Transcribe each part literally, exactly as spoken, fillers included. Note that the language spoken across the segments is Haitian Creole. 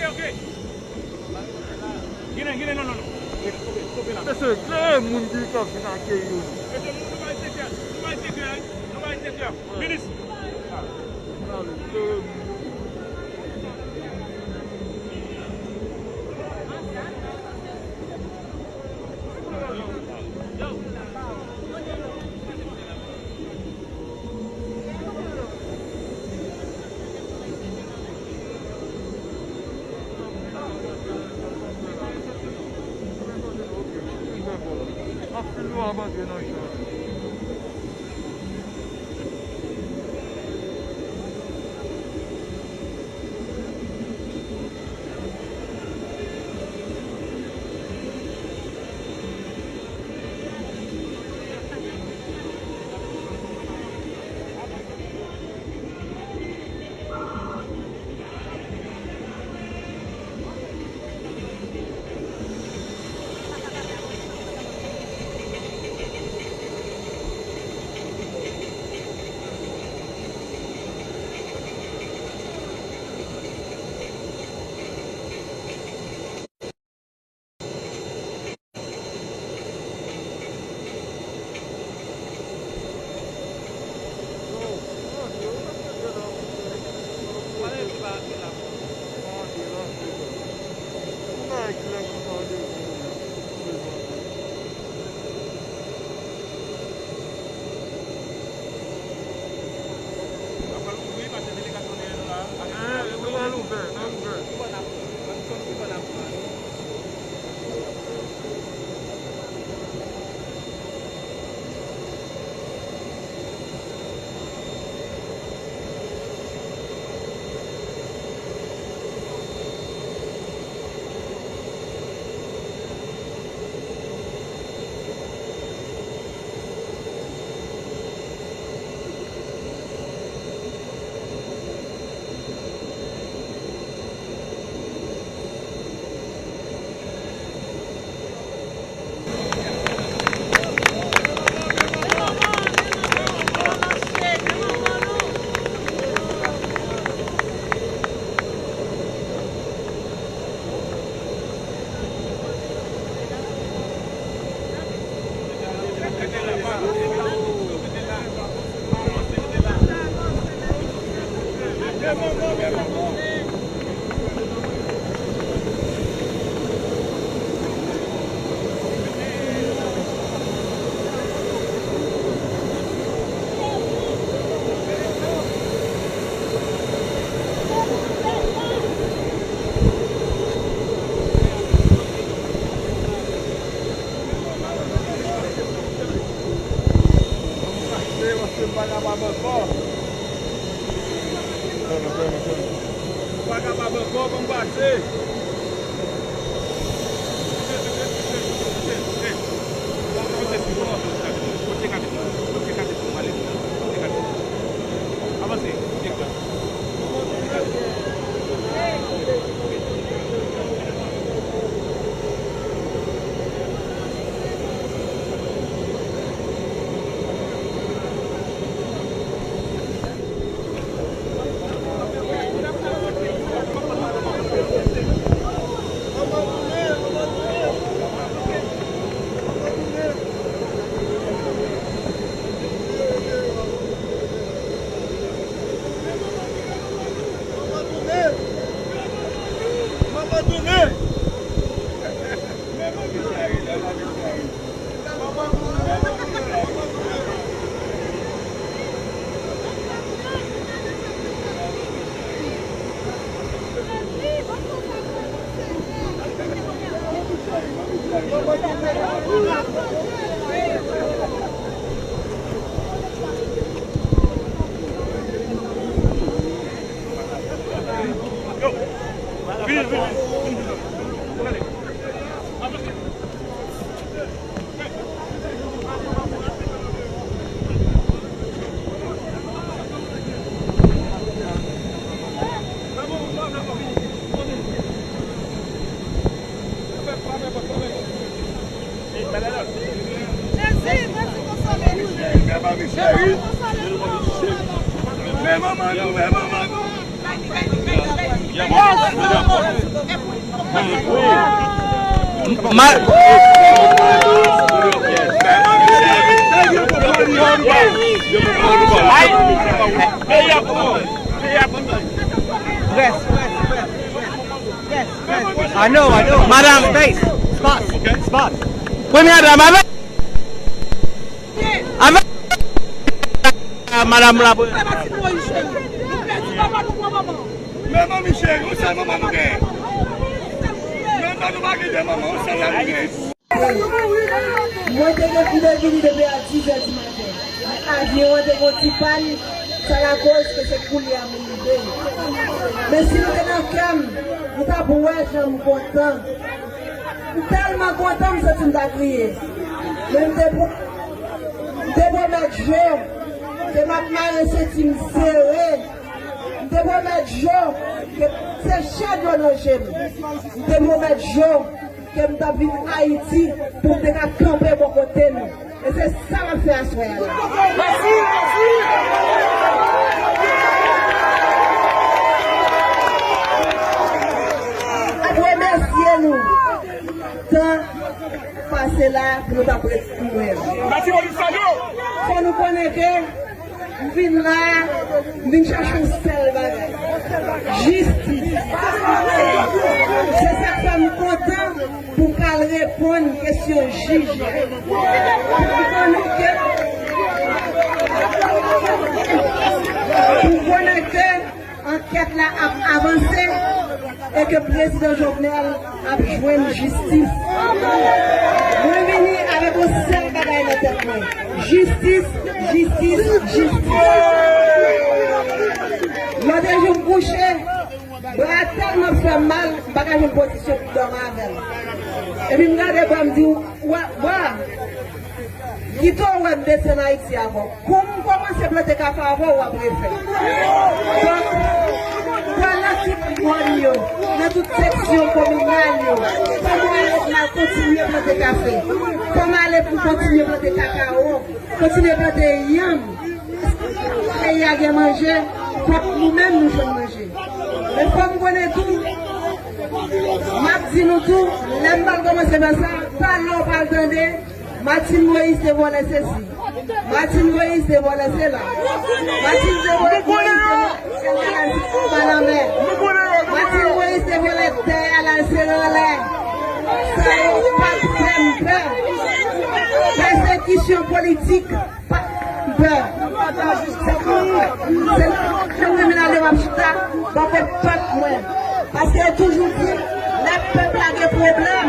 Ok. Ginen, ginen, non, non, non. Mesye, klere moun ki ka vin akeyi yo. Mesye, nou, nou pa rete klè. Nou pa rete klè. Nou pa rete klè. Minis. Klere moun. Pa kapab ankò, ban m pase. Avanse. Men manman nou, men manman nou. Ma- I know, I know. Madanm, space. Espace. Espace. Premyè dam avèk, avèk madanm la. Men manmi cheri, yon sèl manman nou gen. Menm lè nou pa gen de manman, yon sèl la nou gen. Mwen te gen pou mwen vini depi a dizè di maten. Avyon an te gen yon ti pàn, sa lakòz ke se koulye a m rive. Men si nou te nan kè m, nou t ap wè jan m kontan. M tèlman kontan, m santi m ta kriye. Men m te pwomèt, m te pwomèt Jo ke m ap mare senti m sere. M te pwomèt Jo ke se chè dlo nan je m. M te pwomèt Jo ke m t ap vin Ayiti pou m te ka kanpe bò kote nou. E se sa m ap fè aswè a la. Mèsi, mèsi. M ap remèsye nou. Tan pase la pou nou t ap ret pou mwen. Fò nou konnen ke m vin la, m vin chache yon sèl bagay. Jistis. Se sa k fè m kontan pou m ka al reponn kesyon jij la. Pou m konnen ke, pou m konnen ke ankèt la ap avanse e ke prezidan Jovenel ap jwenn jistis. Mwen vini avèk yon sèl bagay nan tèt mwen. Jistis, jistis, jistis. Lòt jou m kouche, bra a tèlman fè m mal, m pa ka jwenn pozisyon pou m dòmi avè l. Epi m gade bra, m di, wè, bra. Kite w wè m desann Ayiti avè w. Kou m kòmanse plante kafe avè w, w ap refè. Donk, pran nan tout mòn yo, nan tout seksyon kominal yo, fò m ale pou m al kontinye plante kafe. Fò m ale pou m kontinye plante kakawo, kontinye plante yanm. Peyi a gen manje, fòk nou menm nou jwenn manje. Men fò m konnen tou, m ap di nou tou, lè m pral kòmanse fè sa, talè w pral tande, Martine Moïse te vòlè sesi. Martine Moïse te vòlè sela. Martine te vòlè, Moïse te vòlè sela pa lanmè. Martine Moïse te vòlè tè a, l al sere anlè. Sa yo pa t fè m pè. Pèsekisyon politik pa t fè m pè. Se pou, se nan tribinal yo m ap chita bò kot pèp mwen. Paske yo toujou di, lè pèp la gen pwoblèm,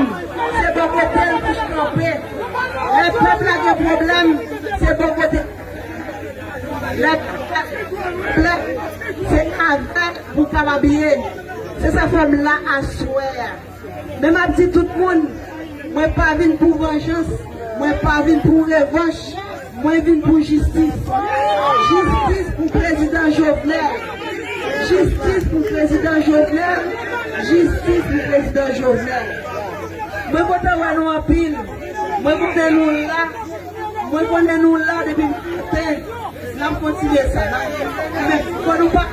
se bò kote l pou l kanpe. Lè pèp la gen pwoblèm, se bò kote. Lè pèp la gen pwoblèm, se avè l pou l kapab ye. Se sa fè m la aswè a. Men m ap di tout moun, mwen pa vin pou vanjans, mwen pa vin pou revanch, mwen vin pou jistis. Jistis pou prezidan Jovenel. Jistis pou prezidan Jovenel. Jistis pou prezidan Jovenel. Mwen kontan wè nou anpil. Mwen konnen nou la. Mwen konnen nou la depi maten. N ap kontinye sa. Men fò nou pa,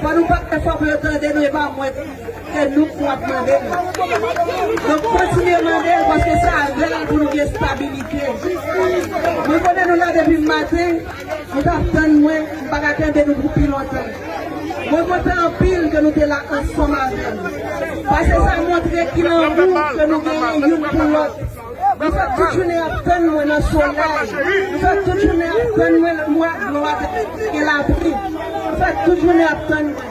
fò nou pa fè fò pou yo tande nou, e pa mwen. Se nou k ap mande l. Donk, kontinye mande l, paske se avè l pou nou gen estabilite. Mwen konnen nou la depi maten, nou t ap tann mwen, m pa ka tande nou pou pi lontan. Mwen kontan anpil ke nou te la ansanm avè m. Paske sa montre ki lanmou ke nou genyen youn pou lòt. Nou fè tout jounen ap tann mwen nan solèy. Nou fè tout jounen ap tann mwen nan mwa glwa, gen lapli. Nou fè tout jounen ap tann mwen.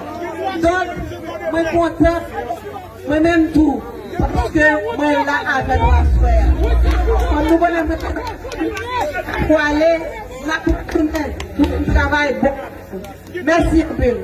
Donk, mwen kontan, mwen menm tou, paske mwen la avè nou aswè a. Kòm nou konnen mwen pou ale, n ap tounen, nou travay bon. Mèsi anpil.